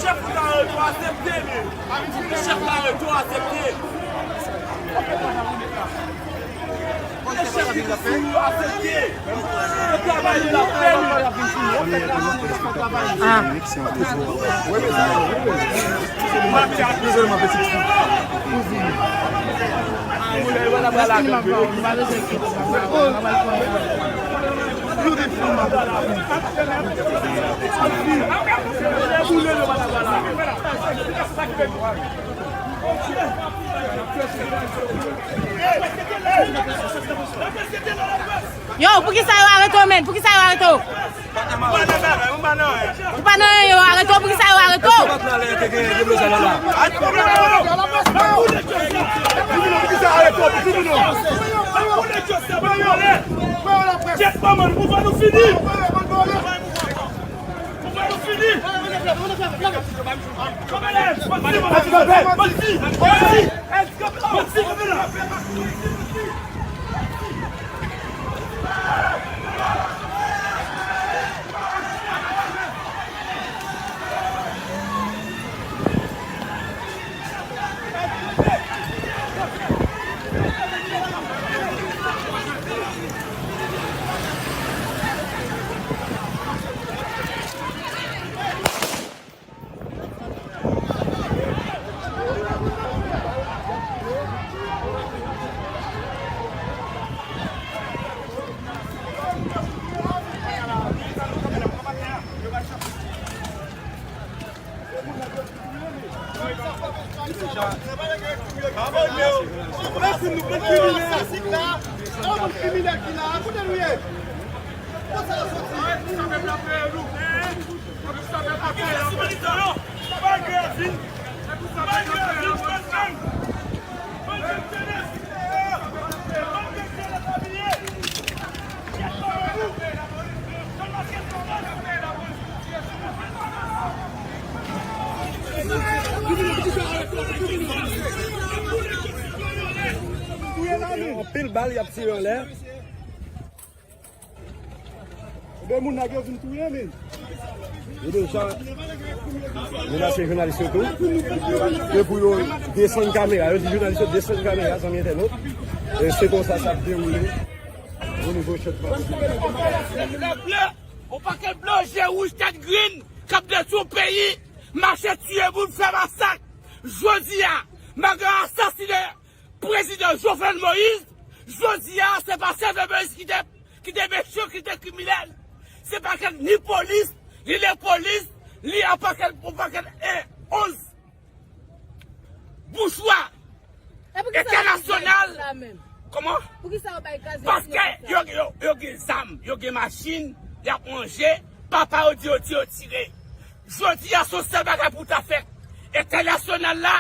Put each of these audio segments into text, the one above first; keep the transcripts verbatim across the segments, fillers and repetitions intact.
Chèf Lareto aksepte li. Chèf Lareto aksepte. Chèf Lareto aksepte. Travay li ap fè li. Ah. Yo, poukisa yo arete w, menn? Poukisa yo arete w? Ou pa nan anyen, yo arete w, poukisa yo arete w? Anpil bal y ap tire anlè. De moun nèg yo vin touye, men. Yo deja menase jounalis yo tou. E pou yo desann kamera, yo di jounalis yo desann kamera, zanmi entènot. E se konsa sa ap dewoule o nivo Chètman. Yon pakèt blan, je wouj, tèt grin, k ap detwi yon peyi, mache tiye moun, fè masak. Jodi a, malgre asasinen Prezidan Jovenel Moïse, jodi a, se pa Jovenel Moïse ki te, ki te mechan, ki te kriminèl. Se pakèt ni polis, ni lepolis, ni yon pakèt, yon pakèt, e, onz boujwa entènasyonal. Kòman? Paske yo, yo, yo gen zam, yo gen machin, y ap manje, papa yo di yo, di yo tire. Jodi a, se yon sèl bagay pou ta fè. Entènasyonal la,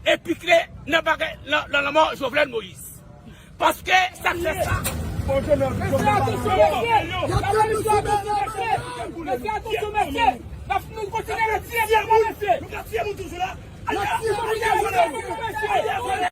e pikle nan bagay, nan, nan lanmò Jovenel Moïse. Paske sa k fè sa. Mesye, atansyon, mesye. Mesye, atansyon, mesye. N ap, nou kontinye retire moun, mesye. Nou ka tiye moun toujou la.